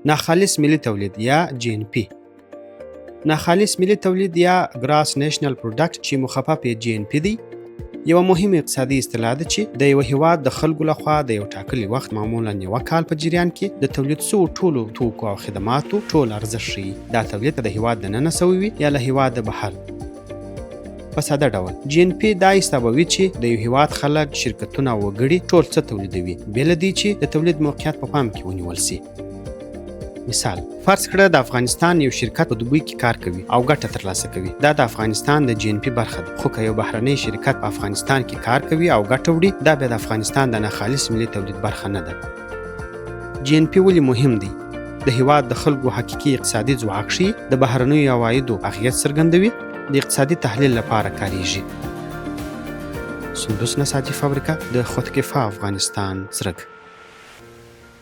ناخالص ملي تولید یا جي ان پي. ناخالص ملي تولید یا ګراس نېشنل پروډکټ چې مخفف یې جي ان پي دی، یوه مهمه اقتصادي اصطلاح ده چې د یوه هیواد د خلکو لخوا د یو ټاکلي وخت، معمولا یوه کال په جریان کې د تولید سوو ټولو توکو او خدماتو ټول ارزښت ښيي. دا تولید که د هیواد دننه سوی وي یا له هیواده بهر. په ساده ډول جي ان پي دا حسابوي چې د یو هیواد خلک، شرکتونه او وګړي ټول څه تولیدوي، بې له دې چې د تولید موقعیت په پام کې ونیول سي. مثال، فرض کړه د افغانستان یو شرکت په دوبۍ کې کار کوي او ګټه ترلاسه کوي، دا د افغانستان د جي ان پي برخه ده. خو که یو بهرنی شرکت په افغانستان کې کار کوي او ګټه وړي، دا بیا د افغانستان د ناخالص ملي تولید برخه نه ده. جي ان پي ولې مهم دی؟ د هیواد د خلکو حقیقي اقتصادي ځواک ښيي، د بهرنیو عوایدو اغیز څرګندوي، د اقتصادي تحلیل لپاره کاریږي. سندس نساجي فابریکه، د خودکفا افغانستان څرک.